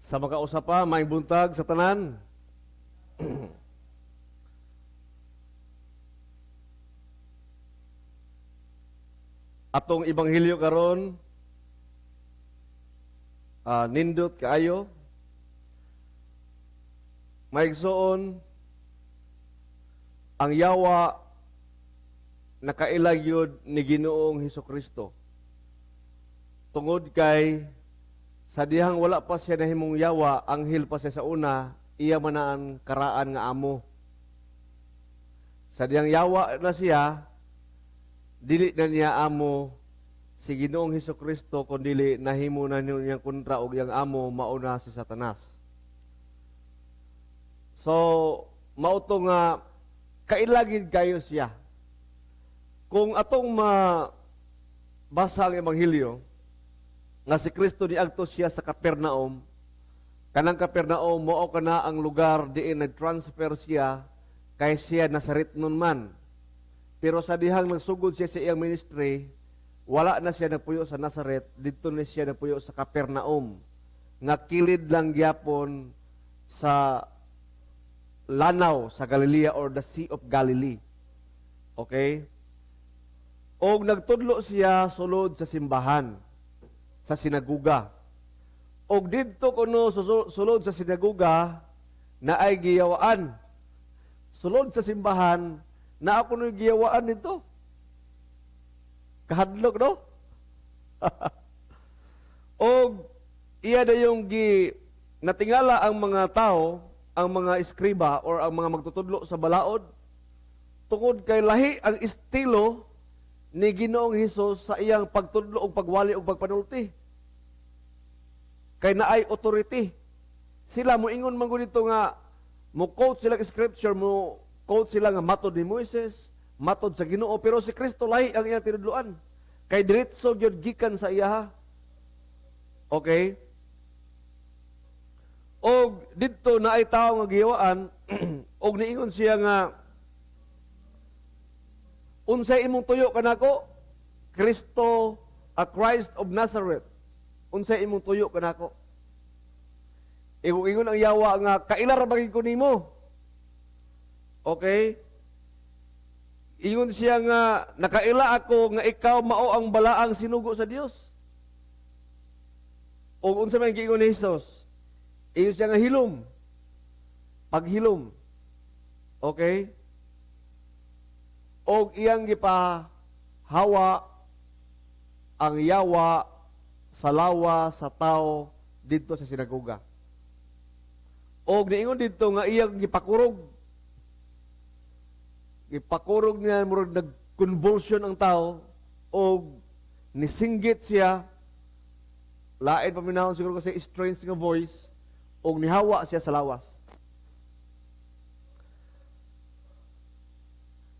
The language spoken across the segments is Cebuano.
Sa makausa pa, maayong buntag sa tanan. Atong ebanghelyo karon nindot kaayo. Maigsoon, ang yawa nakaila gyud ni Ginoong Hesukristo. Tungod kay sa dihang wala pa siya nahimong yawa, anghel pa siya sa una, iya man na ang karaan nga amo. Sa dihang yawa na siya, dili na niya amo si Ginoong Hesukristo, kun dili nahimo na niyang kontra og iyang amo, mauna si Satanas. So, mao to nga kailagid kayo siya. Kung atong mabasa ang ebanghelyo, nga si Kristo niadto siya sa Capernaum, kanang Capernaum mao kana ang lugar diin nag-transfer siya kay siya Nazaretnon man. Pero sa dihang nagsugod siya sa iyang ministry, wala na siya nagpuyo sa Nazaret, didto na siya nagpuyo sa Capernaum, nga kilid lang gyapon sa lanaw sa Galilea or the Sea of Galilee. Okay? Og nagtudlo siya sulod sa simbahan, sa sinaguga. Og didto kuno sulod sa sinaguga naay giyawaan. Sulod sa simbahan naa kuno giyawaan didto. Kahadlok, no? Og iya dayong gi natingala ang mga tao, ang mga eskriba or ang mga magtutudlo sa balaod, tungod kay lahi ang estilo ni Ginoong Hesus sa iyang pagtudlo og pagwali og pagpanulti. Kay naay authority. Sila moingon man gud dito nga mo quote sila scripture, mo quote sila nga matod ni Moises, matod sa Ginoo, pero si Kristo lahi ang iyang tinudloan. Kay diretso gyud gikan sa iya. Okay? Og didto naay tawo nga giyawaan og niingon siya nga, "Unsay imong tuyo kanako, Kristo, a Christ of Nazareth? Unsay imong tuyo kanako?" Ingon ang yawa nga, "Kaila ra ba ko nimo?" Okay? Ingon siya nga, "Nakaila ako nga ikaw mao ang balaang sinugo sa Dios." Og unsa man giingon ni Jesus? Ingon siya nga, "Hilom. Paghilom." Okay? Og iyang gipahawa ang yawa sa lawa sa tao didto sa sinagoga. Og niingon didto nga iyang gipakurog. Gipakurog niya, murag nag-convulsion ang tao og nisinggit siya. Lain paminawon siguro kasi strange nga voice, og nihawa siya sa lawas.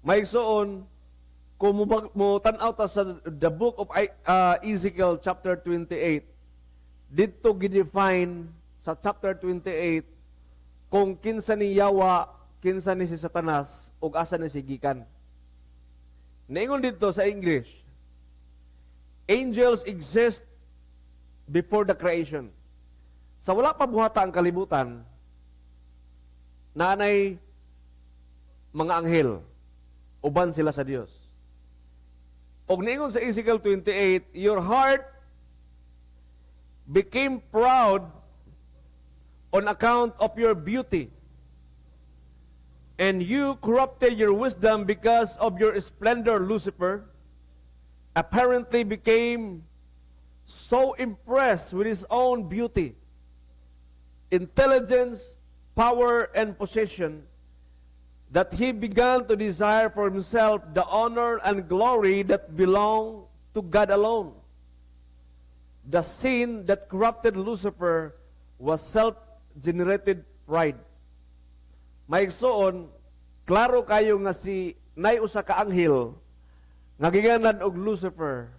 Maigsoon, kung mo tan-aw ta sa the book of Ezekiel chapter 28, didto gidefine sa chapter 28 kung kinsa ni yawa, kinsa ni si Satanas, ug asa ni si gikan. Niingon didto sa English, angels exist before the creation. Sa wala pa buhata ang kalibutan, naanay mga anghel, uban sila sa Dios. Og niingon sa Ezekiel 28, your heart became proud on account of your beauty, and you corrupted your wisdom because of your splendor. Lucifer apparently became so impressed with his own beauty, intelligence, power, and position that he began to desire for himself the honor and glory that belong to God alone. The sin that corrupted Lucifer was self-generated pride. Maigsoon, klaro kayo nga si nay usa ka anghel nga giganan og Lucifer,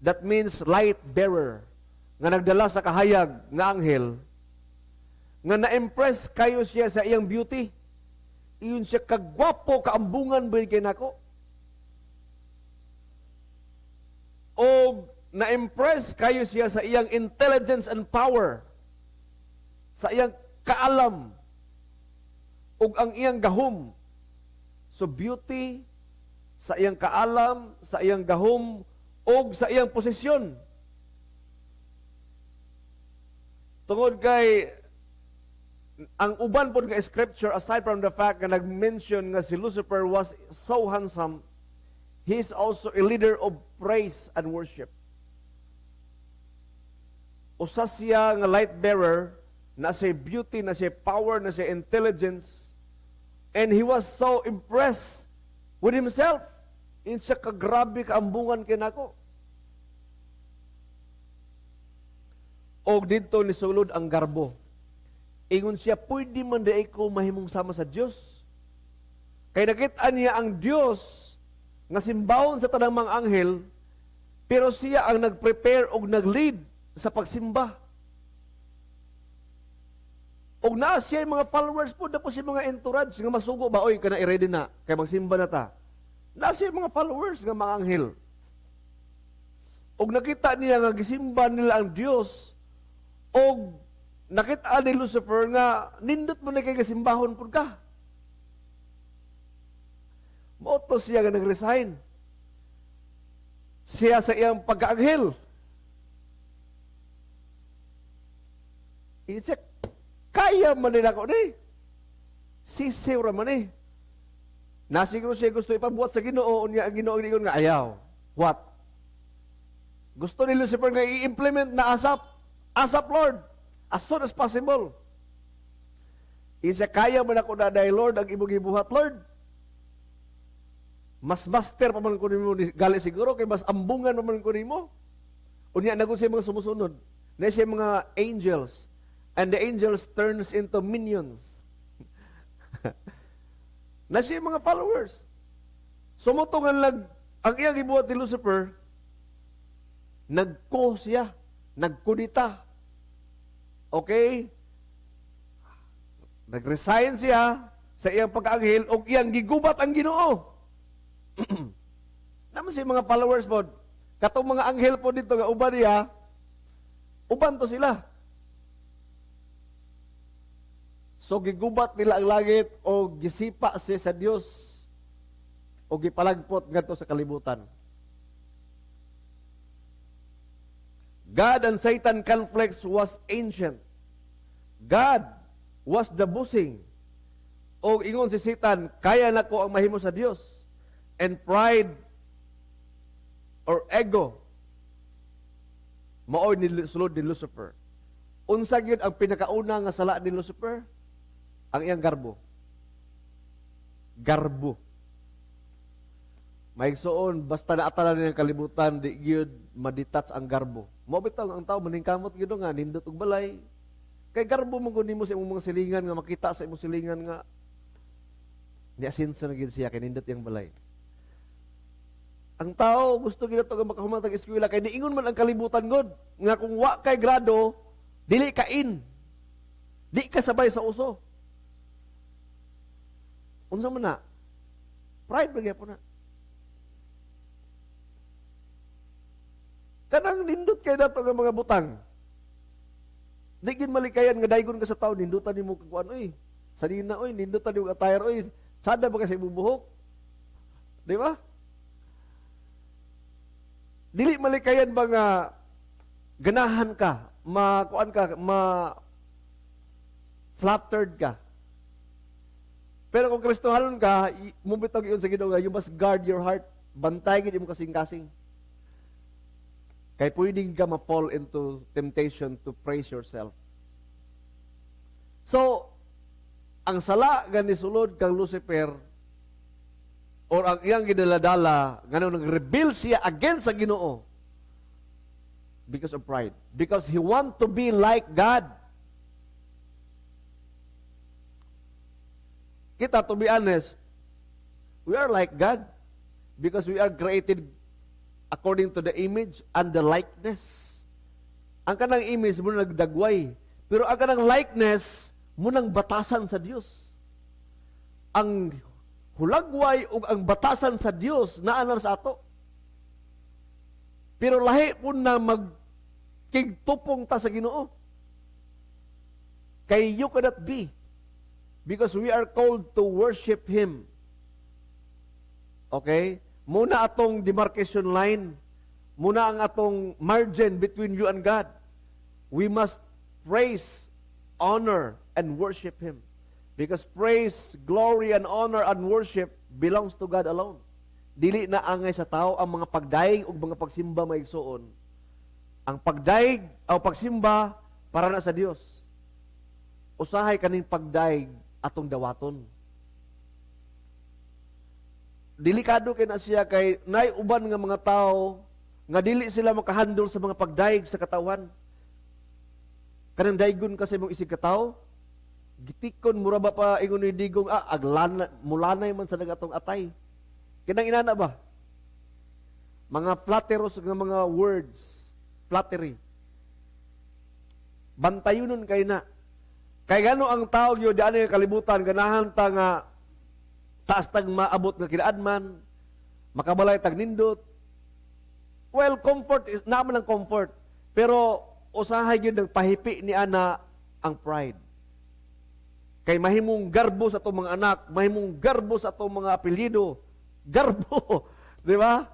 that means light bearer, nga nagdala sa kahayag nga anghel, nga na-impress kayo siya sa iyang beauty. Iyon siya kagwapo, kaambungan ba kay nako? O na-impress kayo siya sa iyang intelligence and power. Sa iyang kaalam ug ang iyang gahom. So beauty, sa iyang kaalam, sa iyang gahom ug sa iyang posisyon. Tungod kay ang uban pod nga scripture, aside from the fact nga nag-mention nga si Lucifer was so handsome, he is also a leader of praise and worship. Usa siya nga light bearer, na siya beauty, na siya power, na siya intelligence, and he was so impressed with himself. Insa ka grabe kaambungan kinako. Og didto nisulod ang garbo. Ingon siya, pwede man di ko mahimong sama sa Dios. Kay nakita niya ang Dios nga simbahon sa tanang mga anghel, pero siya ang nag-prepare og nag-lead sa pagsimba. Og naa siya mga followers po, na po siya mga entourage nga masugo ba, oy, kana i-ready na, kay magsimba na ta. Naa siya mga followers nga mga anghel. Og nakita niya nga gisimba nila ang Dios, og nakita ni Lucifer nga nindot mo na kay gasimbahon pud ka. Mao to siya nga nag-resign siya sa iyang pagkaanghel. Siya, kaya man nila ko ni. Sisiw ra man ni. Nasiguro siya gusto ipabuhat sa Ginoo, unya ang Ginoo ingon nga ayaw. What? Gusto ni Lucifer nga i-implement na ASAP. ASAP, Lord. As soon as possible. Isa kaya man ako na dahil, Lord, ang imong gibuhat, Lord. Mas master pa man ko nimo gali siguro kay mas ambungan pa man ko nimo. Unya na siya mga sumusunod. Na siya mga angels. And the angels turns into minions. Na siya mga followers. Sumutungan lag ang iyang gibuhat ni Lucifer, nagko siya, nagkudita. Okay? Nag-resign siya sa iyang pagkaanghel o iyang gigubat ang Ginoo. Naman siya mga followers po. Katong mga anghel po dito nga uban niya, uban to sila. So gigubat nila ang langit o gisipa siya sa Dios o gipalagpot ngadto sa kalibutan. God and Satan conflicts was ancient. God was the busing. O ingon si Satan, kaya nako ang mahimo sa Dios. And pride or ego maoy ni sulod ni Lucifer. Unsa gyud ang pinakauna nga sala ni Lucifer? Ang iyang garbo. Garbo. Maigsoon, basta naatalan niya ang kalibutan, di gyud madetach ang garbo. Mao bitaw ang tao maningkamot gyud nga nindot og balay. Kay garbo man gud nimo sa imong mga silingan nga makita sa imong silingan nga ni asenso na gyud siya kay nindot iyang balay. Ang tao gusto gyud ato nga makahuman tag eskwela kay niingon man ang kalibutan gud nga kung wa kay grado dili ka in. Di ka sabay sa uso. Unsa man na? Pride ba gyapon na? Kanang nindot kay dato nga mga butang. Di gid malikayan nga daygon ka sa tao, nindutan nimo kag kuan oy. Sanina oy, nindutan nimo attire oy. Sada ba ka sa imong buhok? Di ba? Dili malikayan ba nga ganahan ka, makuan ka, ma flattered ka. Pero kung Kristohanon ka, mubitag yun sa Ginoo nga, you must guard your heart. Bantay gid imong kasing-kasing. Kay pwede ka ma-fall into temptation to praise yourself. So, ang sala nga nisulod kang Lucifer or ang iyang gidaladala ngano nag-rebel siya against sa Ginoo because of pride, because he want to be like God. Kita, to be honest, we are like God because we are created according to the image and the likeness. Ang kanang image mo nagdagway, pero ang kanang likeness mo nang batasan sa Dios. Ang hulagway ug ang batasan sa Dios naa na sa ato. Pero lahi po na magkigtupong ta sa Ginoo. Kay you cannot be. Because we are called to worship Him. Okay? Mao na atong demarcation line. Mao na ang atong margin between you and God. We must praise, honor, and worship Him. Because praise, glory, and honor and worship belongs to God alone. Dili na angay sa tao ang mga pagdayeg ug mga pagsimba, mga igsuon. Ang pagdayeg o pagsimba para na sa Dios. Usahay kaning pagdayeg atong dawaton. Delikado kay na siya kay nay uban nga mga tao nga dili sila makahandle sa mga pagdayeg sa katawan. Kanang daygon ka sa imong isig katawo, gitikon mura ba pa ingon ni Digong, aglana mulanay man sa atong atay. Kanang inana ba? Mga flatterous nga mga words, flattery. Bantayunon kay na. Kay gano ang tao gyud diani nga kalibutan, ganahan ta nga taas tag maabot nga kinaadman, makabalay tag nindot. Well, comfort is naman ang comfort. Pero usahay gyud ng pahipi ni ana ang pride. Kay mahimong garbo sa atong mga anak, mahimong garbo sa atong mga apelyido. Garbo, di ba?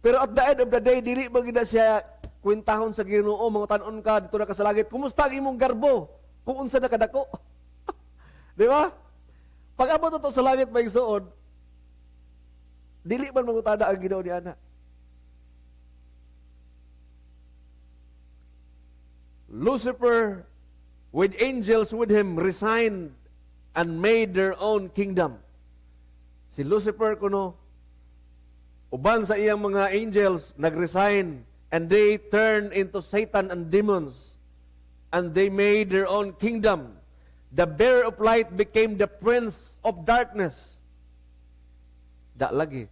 Pero at the end of the day, dili ba gid siya kwentahon sa Ginoo, mga tanon ka dito na ka sa langit, "Kumusta ang imong garbo? Kung unsa na kadako?" Di ba? Pag abot to sa langit, mga igsuon, dili man mangutana ang Ginoo ni ana. Lucifer, with angels with him, resigned and made their own kingdom. Si Lucifer kuno, uban sa iyang mga angels, nag-resign and they turned into Satan and demons and they made their own kingdom. The bearer of light became the prince of darkness. Da lagi.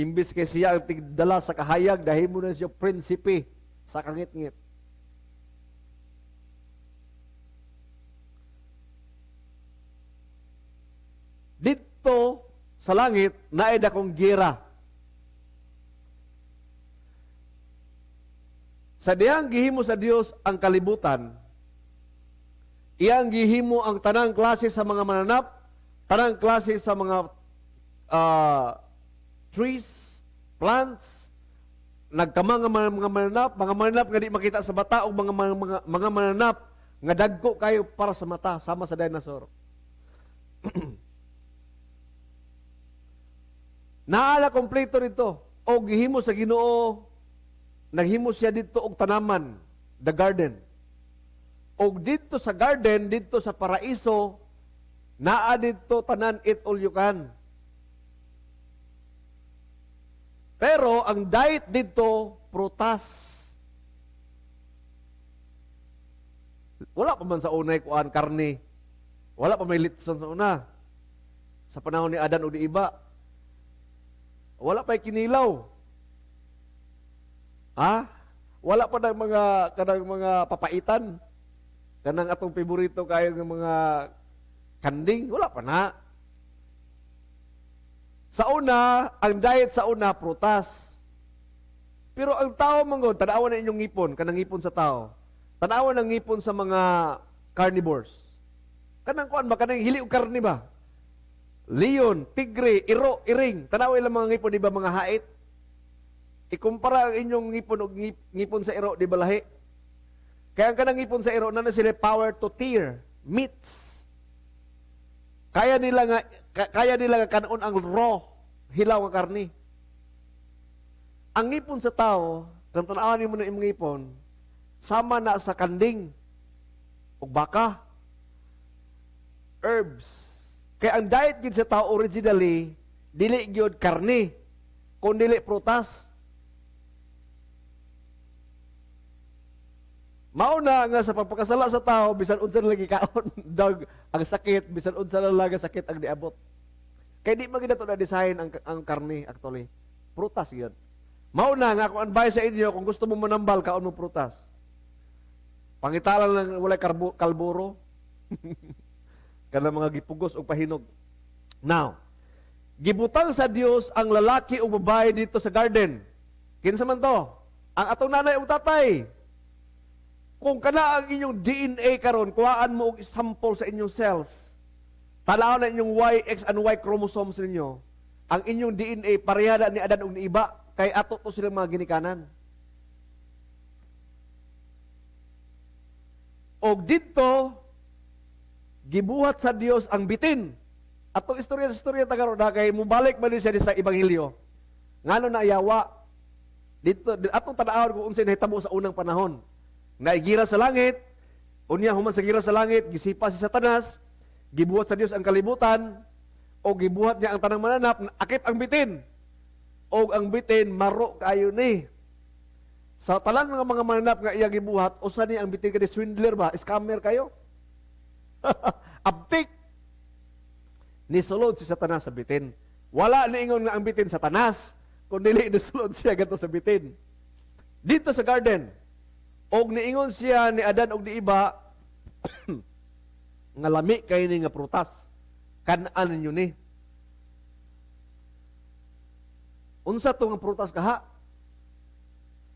Imbis kay siya ang tigdala sa kahayag, dahil mo na siya prinsipe sa kangitngit. Dito sa langit, naay dakong gira. Sa dihang gihimo sa Dios ang kalibutan, iyang gihimo ang tanang klase sa mga mananap, tanang klase sa mga trees, plants, nagkamang nga mga mananap nga di makita sa mata o mga mananap nga dagko kayo para sa mata, sama sa dinosaur. Naala kompleto dito. O gihimo sa Ginoo, naghimo siya dito og tanaman, the garden. Og dito sa garden, dito sa paraiso, naa dito tanan, eat all you can. Pero ang diet dito, prutas. Wala pa man sa unay kuan karne. Wala pa may litson sa una. Sa panahon ni Adan o di iba. Wala pa kinilaw. Ha? Wala pa ng mga kanang mga papaitan. Kanang atong paborito kayo ng mga kanding, wala pa na. Sa una, ang diet sa una, prutas. Pero ang tao manggod, tanawan na inyong ngipon, kanang ngipon sa tao. Tanawan ang ngipon sa mga carnivores. Kanang kuan ba, kanang hili og karne ba? Leon, tigre, iro, iring. Tanawa ilang mga ngipon, di ba mga hait? Ikumpara ang inyong ngipon og ngipon sa iro, di ba lahi? Kaya ang kanang ngipon sa iro, na na sila power to tear meats. Kaya nila nga kanon ang raw, hilaw nga karni. Ang ngipon sa tao, kung tanawan nimo na imong ngipon, sama na sa kanding ug baka. Herbs. Kaya ang diet gid sa tao originally, dili gyud karni, kun dili prutas. Mao na nga sa pagpakasala sa tao, bisan unsa na lagi kaon, dog ang sakit, bisan unsa na lang ang sakit ang niabot. Kay di man gid na design ang karni actually. Prutas gyud. Mao na nga akong advice sa inyo, kung gusto mo manambal, kaon mo prutas. Pangitalan lang walay kalburo. Kanang mga gipugos og pahinog. Now, gibutang sa Dios ang lalaki ug babae dito sa garden. Kinsa man to? Ang atong nanay ug tatay. Kung kana ang inyong DNA karon, kuhaan mo og sample sa inyong cells. Tanaw na inyong Y, X, and Y chromosomes ninyo. Ang inyong DNA pareha na ni Adan ug ni Iba, kay ato to silang mga ginikanan. Og didto gibuhat sa Dios ang bitin. Atong istorya sa istorya ta karon kay mobalik man siya sa ebanghelyo. Ngano na yawa didto atong tan-awon kung unsay nahitabo sa unang panahon. Naigira sa langit, unya human sa gira sa langit, gisipa si Satanas, gibuhat sa Dios ang kalibutan, o gibuhat niya ang tanang mananap, akit ang bitin. O ang bitin, maro kaayo ni. Sa tanan nga mga mananap nga iya gibuhat, usa ni ang bitin kay swindler ba? Scammer kayo? Abtik! Nisulod si Satanas sa bitin. Wala niingon nga ang bitin Satanas, kun dili nisulod siya gadto sa bitin. Dito sa garden, og niingon siya ni Adan og ni Iba nga lami kay ni nga prutas. Kan-an ninyo ni. Unsa to nga prutas kaha?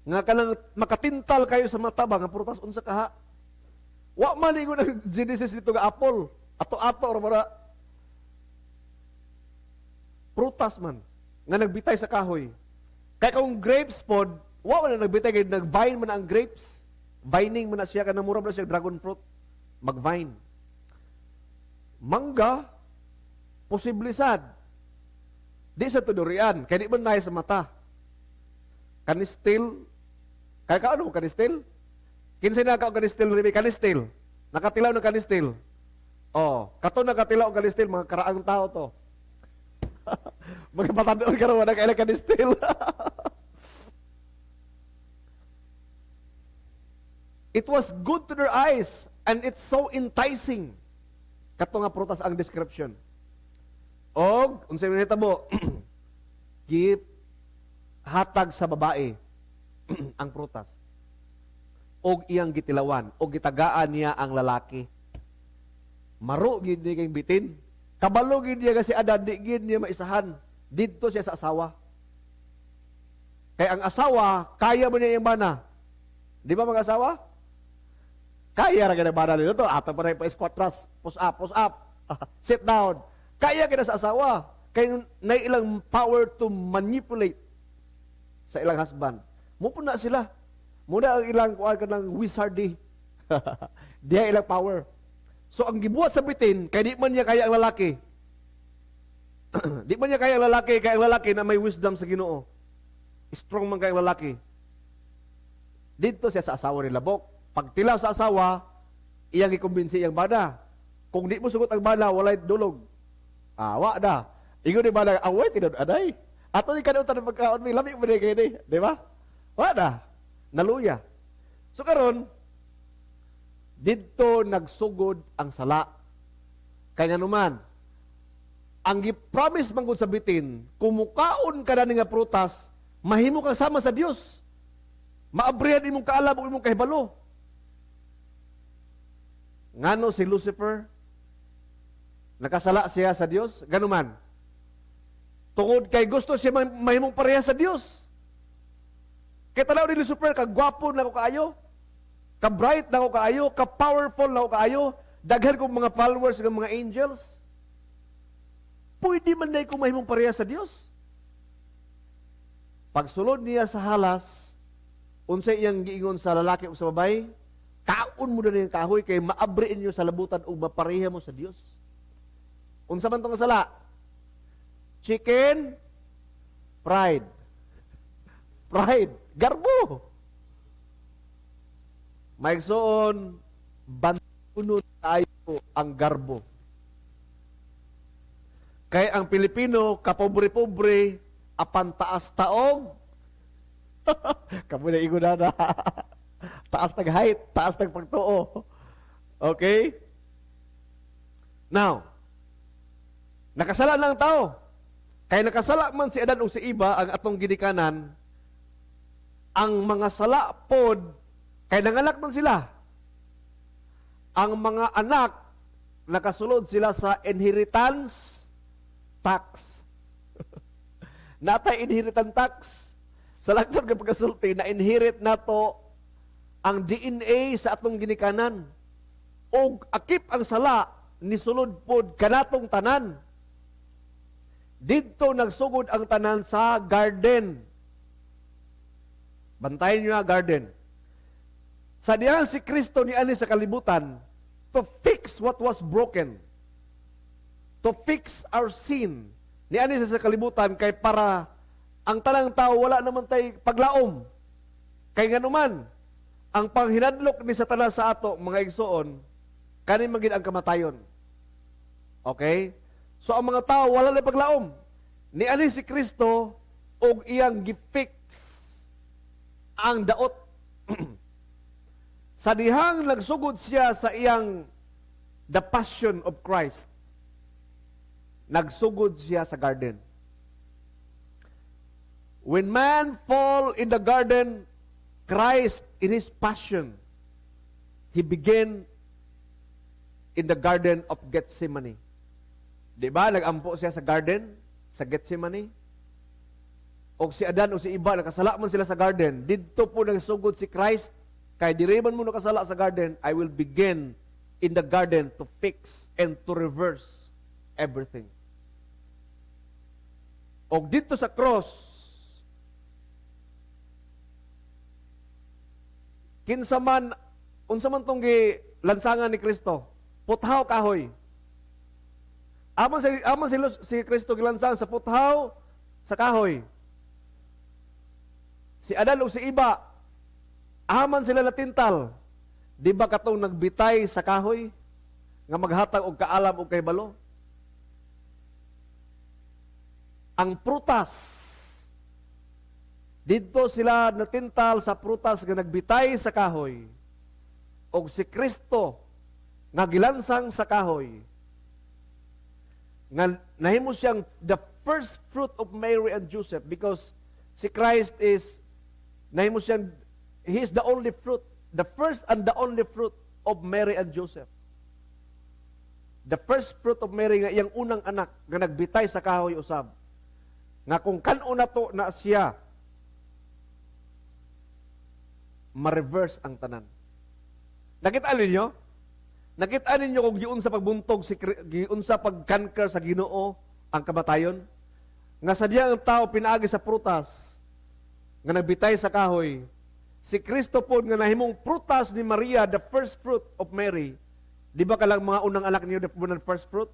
Nga kanang makatintal kayo sa mata ba nga prutas unsa kaha? Wa man ingon ang Genesis dito nga apple. Ato-ato or mara prutas man nga nagbitay sa kahoy. Kay kung grapes pod, wa man na nagbitay kay nag-vine man ang grapes. Vining man na siya, kanang mura man na siya dragon fruit. Mag-vine. Mangga, posible sad. Di sa tudurian, kay di man naay sa mata. Kanistil, kay ka ano, kanistil? Kinsay na ka kanistil, Remy? Kanistil. Nakatilaw ng kanistil. Oh, kato nakatilaw og kanistil, mga karaang tao to. Mga patandon karon wala kaila kanistil. It was good to their eyes and it's so enticing. Kato nga prutas ang description. Og unsay nahitabo? Gip hatag sa babae ang prutas. Og iyang gitilawan og gitagaan niya ang lalaki. Maro gid ni kay bitin. Kabalo gid niya kasi Adan di gid niya maisahan. Didto siya sa asawa. Kay ang asawa kaya mo niya iyang bana. Di ba mga asawa? Kaya ra gyud ang bana nito. Ato pa rin pa squat thrust, push up, push up. Sit down. Kaya gyud sa asawa. Kay nay ilang power to manipulate sa ilang husband. Mupo na sila. Muna ang ilang kuan kanang wizardy. Diha ilang power. So ang gibuhat sa bitin, kay di man niya kaya ang lalaki. Di man niya kaya ang lalaki, kay ang lalaki na may wisdom sa Ginoo. Strong man kay ang lalaki. Didto siya sa asawa ni Labok. Pagtilaw sa asawa, iyang gikumbinsi iyang bana. Kung di mo sugot ang bana, walay dulog. Ah, wa na. Ingon ni bana, away tinud aday. Ato ni kanutan ng pagkaon, may lami mo ni kayo ni. Di ba? Wa na. Naluya. So karon, didto nagsugod ang sala. Kaya naman, ang gi-promise man gud sa bitin, kumukaon ka na nga prutas, mahimo kang sama sa Dios. Maabrihan imong kaalam ug imong kahibalo. Ngano si Lucifer nakasala siya sa Dios? Ganuman. Tungod kay gusto siya mahimong pareha sa Dios. Kay tanaw ni Lucifer, kagwapo na ko kaayo, ka-bright na ko kaayo, ka-powerful na ko kaayo, daghan kong mga followers ng mga angels. Pwede man dahil kong mahimong pareha sa Dios. Pagsulod niya sa halas, unsay iyang giingon sa lalaki o sa babae, kaon mo na niyang kahoy kay maabri inyo sa labutan ug mapareha mo sa Dios. Unsa man tong sala? Chicken pride. Pride, garbo. Maigsoon, bantunon tayo ang garbo. Kay ang Pilipino, kapobre-pobre, apan taas taog. Kamo na ingon na. Taas nag height, taas nag pagtuo. Okay? Now, nakasala na ang tao. Kay nakasala man si Adan o si Iba ang atong ginikanan, ang mga sala pod, kay nanganak man sila. Ang mga anak, nakasulod sila sa inheritance tax. Natay inheritance tax. Sa lagpon nga pagkasulti, na inherit nato Ang DNA sa atong ginikanan. Og akip ang sala nisulod pod kanatong tanan. Didto nagsugod ang tanan sa garden. Bantayan niyo ha, garden. Sa dihang si Kristo niani sa kalibutan to fix what was broken. To fix our sin. Niani siya sa kalibutan kay para ang tanang tao wala naman tay paglaom. Kay nganuman, ang panghinadlok ni Satanas sa ato, mga igsoon, kani man gid ang kamatayon. Okay? So ang mga tao wala na paglaom. Niani si Kristo og iyang gi-fix ang daot. Sa dihang nagsugod siya sa iyang the passion of Christ, nagsugod siya sa garden. When man fall in the garden, Christ in his passion, he began in the Garden of Gethsemane. Di ba? Nagampo siya sa garden, sa Gethsemane. O si Adan o si Eva, nakasala man sila sa garden. Didto po nagsugod si Christ. Kay diri man mo nakasala sa garden, I will begin in the garden to fix and to reverse everything. Og didto sa cross, kinsa man, unsa man tong lansangan ni Kristo, puthaw kahoy. Aman si Kristo gilansang sa puthaw sa kahoy. Si Adan o si Eva, aman sila natintal. Di ba katong nagbitay sa kahoy nga maghatag og kaalam og kahibalo? Ang prutas, didto sila natintal sa prutas nga nagbitay sa kahoy. Og si Kristo nga gilansang sa kahoy, nga nahimo siyang the first fruit of Mary and Joseph, because si Christ is nahimo siyang, he is the only fruit, the first and the only fruit of Mary and Joseph. The first fruit of Mary nga iyang unang anak nga nagbitay sa kahoy usab. Nga kung kan-on nato na siya, ma-reverse ang tanan. Nakita ninyo? Nakita ninyo kung giunsa pagbuntog si giunsa pag-conquer sa Ginoo ang kamatayon? Nga sa ang tao pinaagi sa prutas nga nagbitay sa kahoy, si Kristo pod nga nahimong prutas ni Maria, the first fruit of Mary. Di ba kalang mga unang anak niyo the first fruit?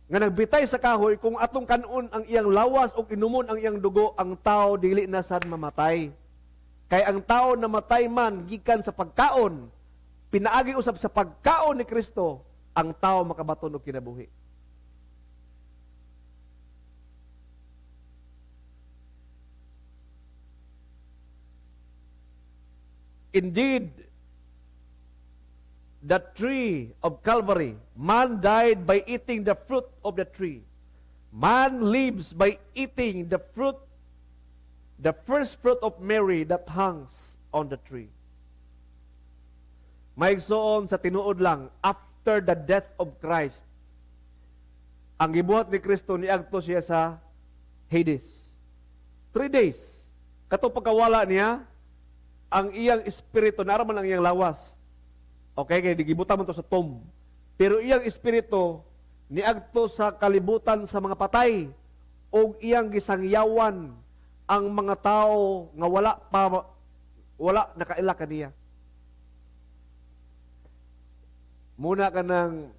Nga nagbitay sa kahoy, kung atong kanon ang iyang lawas o inumon ang iyang dugo, ang tao dili na sad mamatay. Kay ang tao namatay man gikan sa pagkaon, pinaagi usab sa pagkaon ni Kristo, ang tao makabaton og kinabuhi. Indeed, the tree of Calvary, man died by eating the fruit of the tree. Man lives by eating the fruit, the first fruit of Mary that hangs on the tree. Maigsoon, sa tinuod lang, after the death of Christ, ang gibuhat ni Kristo, niagto siya sa Hades. 3 days. Kato pagkawala niya, ang iyang espiritu, naa ra man ang iyang lawas. Okay, kay gibutan man to sa tomb. Pero iyang espiritu niagto sa kalibutan sa mga patay og iyang gisangyawan ang mga tao nga wala nakaila kaniya. Muna ka ng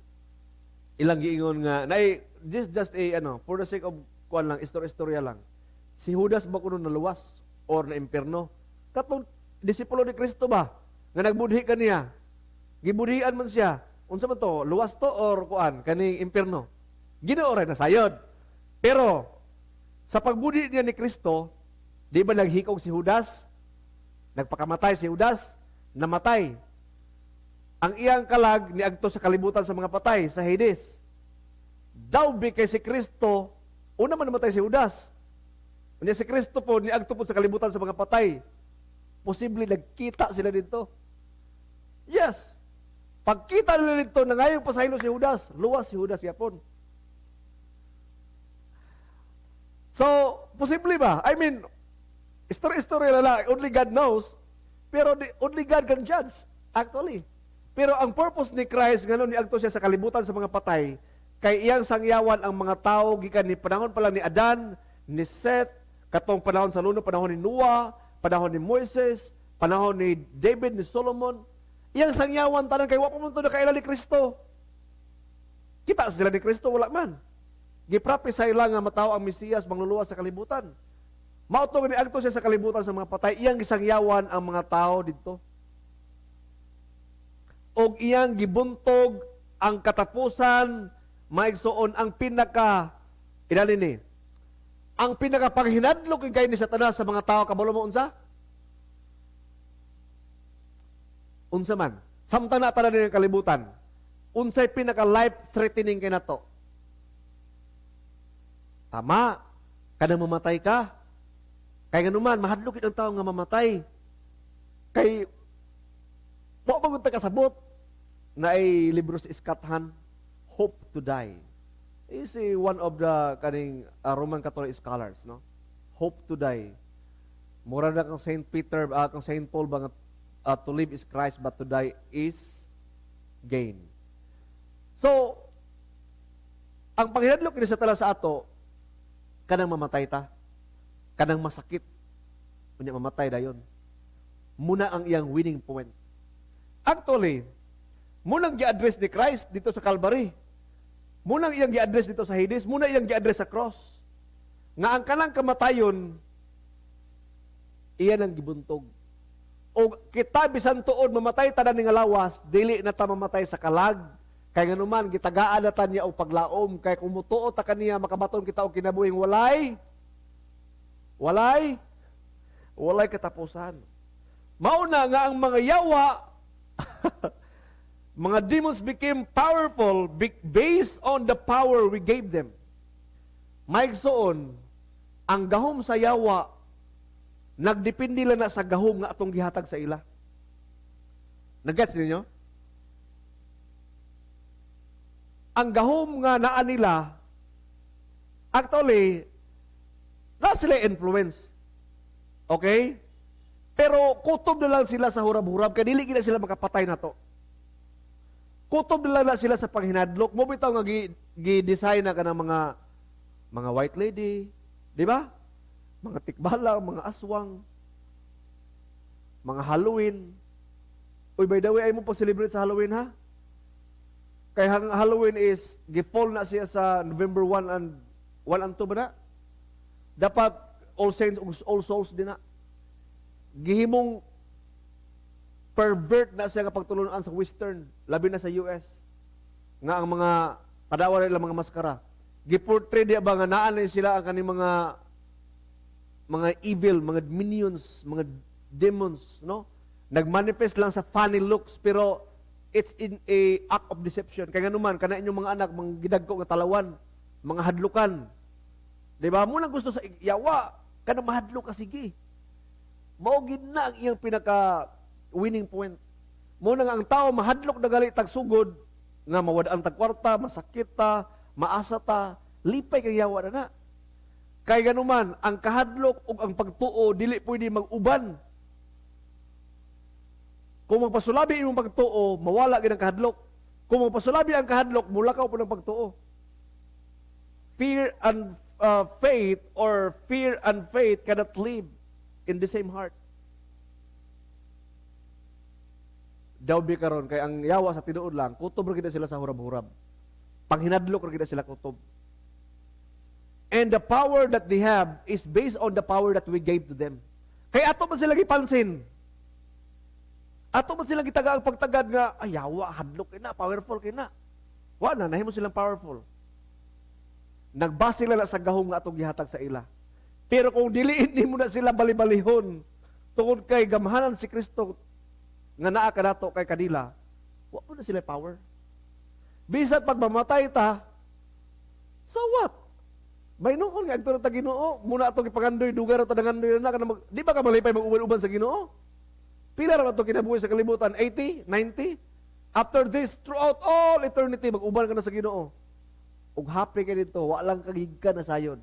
ilang giingon nga nay this just a ano, for the sake of kuan lang, istorya lang. Si Judas ba kuno naluwas or na impierno? Katong disipulo ni Kristo ba nga nagbudhi kaniya? Gibudhian man siya. Unsa man to? Luwas to or kuan kaning impierno? Ginoo ra nasayod. Pero sa pagbudhi niya ni Kristo, di ba naghikog si Judas? Nagpakamatay si Judas, namatay. Ang iyang kalag niagto sa kalibutan sa mga patay, sa Hades. Daw bi kay si Kristo, una man namatay si Judas. Unya si Kristo po niagto po sa kalibutan sa mga patay. Posible nagkita sila didto. Yes. Pagkita nila didto, nangayong pasaylo si Judas, luwas si Judas yapon. So, posible ba? I mean, story-story na lang, only God knows. Pero only God can judge, actually. Pero ang purpose ni Christ, ngano niadto siya sa kalibutan sa mga patay, kay iyang sangyawan ang mga tao gikan ni panahon pa lang ni Adan, ni Seth, katong panahon sa luno, panahon ni Noah, panahon ni Moises, panahon ni David, ni Solomon. Iyang sangyawan tanan kay wa pa man to nakaila ni Kristo. Kita sila ni Kristo, wala man. Giprophesy lang nga matawo ang Mesiyas, mangluluwas sa kalibutan. Mao to nga niadto siya sa kalibutan sa mga patay, iyang gisangyawan ang mga tao didto. Og iyang gibuntog ang katapusan, maigsuon, ang pinaka inani ni. Ang pinaka panghinadlok kay ni Satanas sa mga tao, kabalo mo unsa? Unsa man? Samtang naa ta ang kalibutan, unsay pinaka life threatening kay nato? Tama, kanang mamatay ka. Kay nganuman, mahadlok ang tao nga mamatay. Kay wa man ta kasabot na ay libro si Scott Hahn, Hope to Die. Is a one of the kaning Roman Catholic scholars, no? Hope to Die. Mura na kang Saint Peter, kang Saint Paul ba nga, to live is Christ but to die is gain. So, ang panghinadlok ni Satanas sa ato, kanang mamatay ta, kanang masakit, unya mamatay dayon. Muna ang iyang winning point. Actually, munang gi-address ni Christ dito sa Calvary. Munang iyang gi-address dito sa Hades, muna iyang gi-address sa cross. Nga ang kanang kamatayon, iyan ang gibuntog. O kita bisan tuod mamatay tanan nga lawas, dili na ta mamatay sa kalag. Kay nganuman gitagaan na ta niya og paglaom, kay kung mutuo ta kaniya, makabaton kita og kinabuhing walay katapusan. Mao na nga ang mga yawa, mga demons became powerful based on the power we gave them. Maigsoon, ang gahom sa yawa nagdepende lang na sa gahom nga atong gihatag sa ila. Nagets ninyo? Ang gahom nga naa nila, actually, na sila influence. Okay? Pero kutob na lang sila sa hurab-hurab, kay dili gid sila makapatay na to. Kutob na lang na sila sa panghinadlok. Mo bitaw nga gi-design na kanang mga white lady, di ba? Mga tikbalang, mga aswang, mga Halloween. Uy, by the way, ay mo pa celebrate sa Halloween, ha? Kay ang Halloween is gi-fall na siya sa November 1 and 1 and 2 ba na? Dapat All Saints ug All Souls din na. Gihimong pervert na siya nga pagtulunan sa Western, labi na sa US. Nga ang mga kadawa nila mga maskara. Giportray diya ba nga naa na sila ang kaning mga evil, mga minions, mga demons, no? Nagmanifest lang sa funny looks, pero it's in a act of deception. Kaya nganuman, kana inyong mga anak, mga gidagko nga talawan, mga hadlukan. Di ba? Mo nang gusto sa yawa, kana mahadlok ka sige. Mao gid na ang iyang pinaka winning point. Mo nang ang tao mahadlok na gali tagsugod nga mawad-an tag kwarta, masakit ta, maasa ta, lipay kay yawa na na. Kay ganuman, ang kahadlok ug ang pagtuo dili pwede mag-uban. Kung magpasulabi imong pagtuo, mawala gid ang kahadlok. Kung magpasulabi ang kahadlok, mulakaw po ng pagtuo. Fear and faith or fear and faith cannot live in the same heart. Daw bi karon kay ang yawa sa tinuod lang, kutob ra gid sila sa hurab-hurab. Panghinadlok ra gid sila kutob. And the power that they have is based on the power that we gave to them. Kay ato man sila gipansin. Ato man sila gitaga ang pagtagad nga, ay yawa, hadlok kay na, powerful kay na. Wa na, nahimo silang powerful. Nagbase lang sa gahom nga atong gihatag sa ila. Pero kung diliin nimo na sila bali-balihon, tungod kay gamhanan si Kristo nga naa kanato kay kanila, wa po na sila power. Bisan pag mamatay ta, so what? May noon nga agturo ta Ginoo, muna atong ipangandoy dugay ra ta nangandoy na kana di ba ka malipay mag-uban-uban sa Ginoo? Pila ra ato kinabuhi sa kalibutan? 80, 90? After this, throughout all eternity, mag-uban ka na sa Ginoo. Ug happy ka dito, wa lang kagigka na sayon.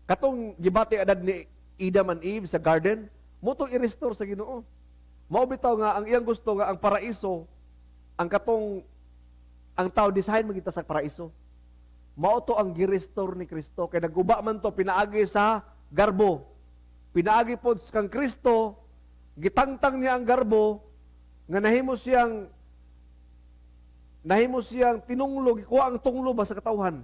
Katong gibati adad ni Adam and Eve sa garden, Mao tong i-restore sa Ginoo. Mao bitaw nga ang iyang gusto nga ang paraiso, ang katong ang tao design magita sa paraiso. Mao to ang gi-restore ni Kristo kay naguba man to pinaagi sa garbo. Pinaagi pod kang Kristo, gitangtang niya ang garbo nga nahimo siyang tinunglo, gikuha ang tunglo ba sa katawhan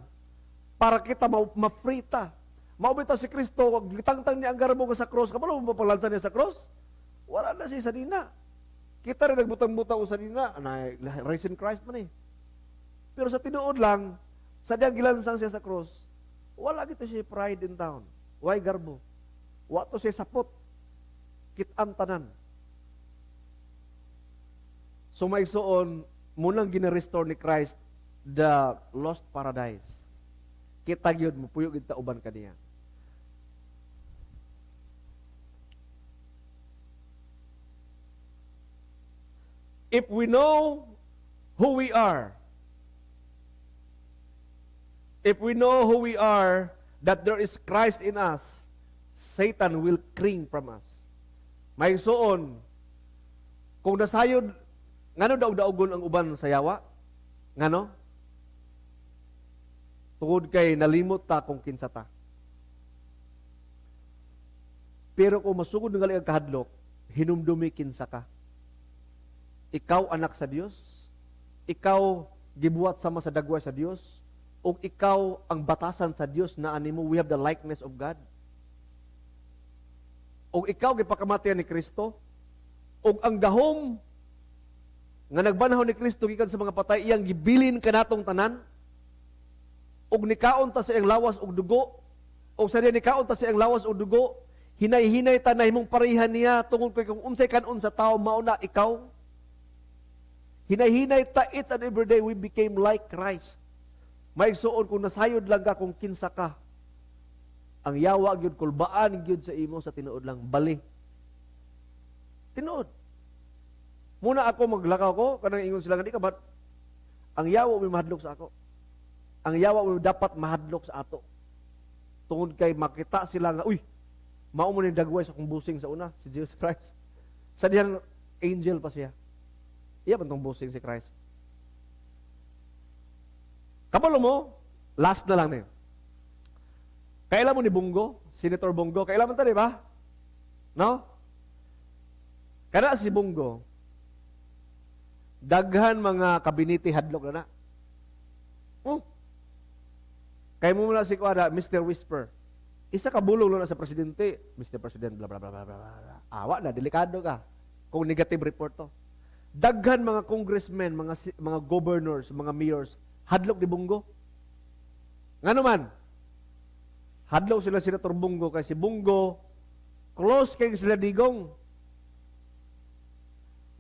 para kita ma-free ta. Mao bitaw si Kristo, gitangtang niya ang garbo nga sa cross. Kabalo mo paglansa niya sa cross? Wala na siya sanina. Kita rin nagbutang-butang sa sanina, na risen Christ man eh. Pero sa tinuod lang, sa diyang gilansang siya sa cross, wala gito siya pride in town. Why garbo? Wa to siya sapot. Kit-an tanan. So may suon, munang gina-restore ni Christ the lost paradise. Kita gyud mupuyo gyud ta uban kaniya. If we know who we are, if we know who we are, that there is Christ in us, Satan will cling from us. May suon, kung nasayod, ngano daog-daogon ang uban sa yawa? Ngano? Tungod kay nalimot ta kung kinsa ta. Pero kung masugod ng ang kahadlok, hinumdumi kinsa ka. Ikaw anak sa Dios, ikaw gibuhat sama sa dagway sa Dios, ug ikaw ang batasan sa Dios na animo, we have the likeness of God. Ug ikaw gipakamatayan ni Kristo, ug ang gahom nga nagbanhaw ni Kristo gikan sa mga patay, iyang gibilin kanatong tanan, ug nikaon ta sa iyang lawas ug dugo, ug sa diya nikaon ta sa iyang lawas ug dugo, hinay-hinay ta nahimong pareha niya tungod kay kung unsay kan-on sa tao, mao na ikaw. Hinay-hinay ta, each and every day we became like Christ. Maigsuon, kung nasayod lang ka kung kinsa ka, ang yawa gyud kulbaan gyud sa imo sa tinuod lang, bali. Tinuod. Muna ako maglakaw ko, kanang ingon sila nga di ka ba, ang yawa may mahadlok sa ako. Ang yawa may dapat mahadlok sa ato. Tungod kay makita sila nga, uy, mao mo ni dagway sa akong busing sa una, si Jesus Christ. Sa diyang angel pa siya. Iya man tong busing si Christ. Kabalo mo, last na lang niyo. Kailan mo ni Bong Go? Senator Bong Go. Kailan mo ta, di ba? No? Kana si Bong Go, daghan mga kabinete hadlok na na. Oh. Kay mo muna si Kuada, Mr. Whisper. Isa ka bulong na sa presidente, "Mr. President, blah, blah, blah, blah, blah, blah." Awa na, delikado ka kung negative report to. Daghan mga congressmen, mga governors, mga mayors, hadlok ni Bong Go. Ngano man? Hadlok sila Senator Bong Go kay si Bong Go close kay sila Digong.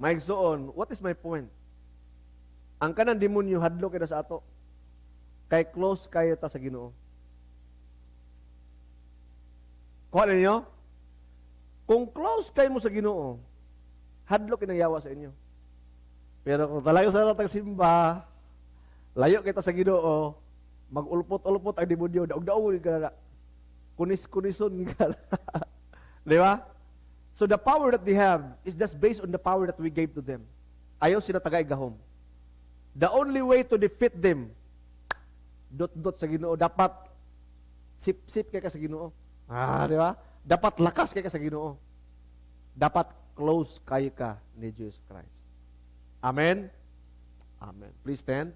Maigsoon, what is my point? Ang kanang demonyo hadlok kay sa ato. Kay close kayo ta sa Ginoo. Kuha ninyo? Kung close kayo mo sa Ginoo, hadlok kinang yawa sa inyo. Pero kung talaga sa ratag simba, layo kita sa Ginoo, mag-ulpot-ulpot ang demonyo, daog-daog ka na. Kunis-kunison ka na. Di ba? So the power that they have is just based on the power that we gave to them. Ayaw sila tagay gahom. The only way to defeat them, dot-dot sa Ginoo, dapat sip-sip kay ka sa Ginoo. Ah, di ba? Dapat lakas kay ka sa Ginoo. Dapat close kayo ka ni Jesus Christ. Amen? Amen. Please stand.